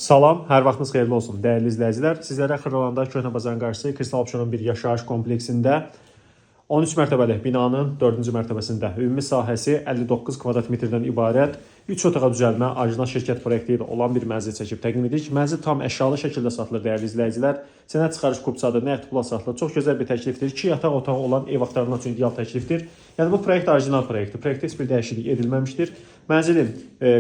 Salam, hər vaxtınız xeyirli olsun dəyərli izləyicilər. Sizlərə Xırdalanda Köhnə Bazarın qarşısı Kristal Abşeron bir yaşayış kompleksində 13 mərtəbəli binanın 4-cü mərtəbəsində ümumi sahəsi 59 kvadrat metrdən ibarət 3 otağa düzəlmə orijinal şirkət proyekti ilə olan bir mənzil çəkib təqdim edirik. Mənzil tam əşyalı şəkildə satılır, dəyərli izləyicilər. Sənəd çıxarış kupçadır, nəqd pula satılır. Çox gözəl bir təklifdir. 2 yataq otağı olan ev axtaranlar üçün ideal təklifdir. Yəni bu proyekt orijinal proyektdir. Proyektdə heç bir dəyişiklik edilməmişdir. Mənzilin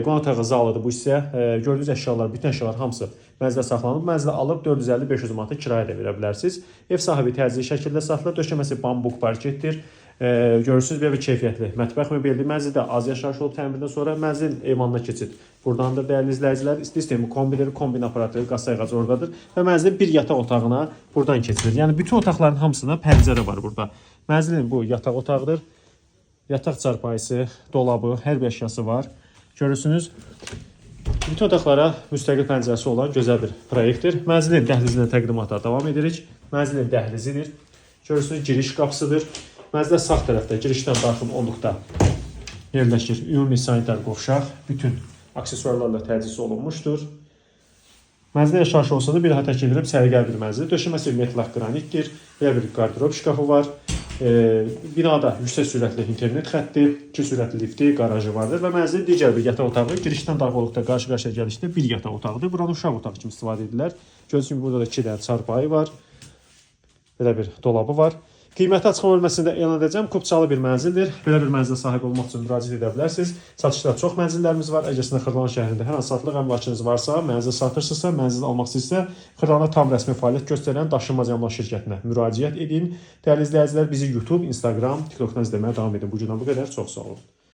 qonaq otağı zalıdır bu hissə. Gördüyünüz əşyalar, bütün əşyalar hamısı mənzildə saxlanılıb. Mənzili alıb 450-500 manata kirayə də verə bilərsiniz. Ev sahibi təcili şəkildə satılır. Döşəməsi bambuk parketdir. Görürsünüz, belə bir keyfiyyətli mətbəx mebelli. Mənzildə az yaşayış olub təmirdən sonra. Mənzilin eyvanına keçid burdandır, dəyərli izləyicilər. İsti sistemi, kombiləri, kombin aparatı, qaz sayğacı oradadır və mənzilin bir yataq otağına buradan keçilir. Yəni bütün otaqların hamısına pəncərə var burada. Mənzilin bu yataq otağıdır. Yataq çarpayısı, dolabı, hər bir əşyası var. Görürsünüz. Bütün otaqlara müstəqil pəncərəsi olan gözəl bir proyektdir. Mənzilin dəhlizinə təqdimata davam edirik. Mənzilin dəhlizidir. Görürsünüz, giriş qapısıdır. Mənzilə sağ tərəfdə girişdən daxil olduqda yerləşir ümumi sanitar qovşaq. Bütün aksesuarlarla təchiz olunmuşdur. Mənzilə yaşayış olsa da bir daha təkid edirəm, səliqəli bir mənzil. Döşəməsi metlaq qranitdir. Belə bir qardırob şkafı var. Binada yüksək sürətli internet xətti, 2 sürətli lifti, qarajı vardır və mənzilin digər bir yataq otağı girişdən daxil olduqda qarşı-qarşıya gəlişdə bir yataq otağıdır. Buranı uşaq otağı kimi istifadə edirlər. Gördüyünüz kimi burada da 2 dənə çarpayı var. Belə bir dolabı var. Qiyməti açıqlama bölməsində elan edəcəm. Kupçalı bir mənzildir. Belə bir mənzilə sahib olmaq üçün müraciət edə bilərsiniz. Satışda çox mənzillərimiz var. Əgər sizin Xırdalan şəhərində hər hansı satılıq əmlakınız varsa, mənzil satırsınızsa, mənzil almaq istəyirsinizsə, Xırdalanda tam rəsmi fəaliyyət göstərən Daşınmaz Əmlak şirkətinə müraciət edin. Dəyərli izləyicilər, bizi YouTube, Instagram, TikTokdan izləməyə davam edin. Bu gündən bu qədər. Çox sağ olun.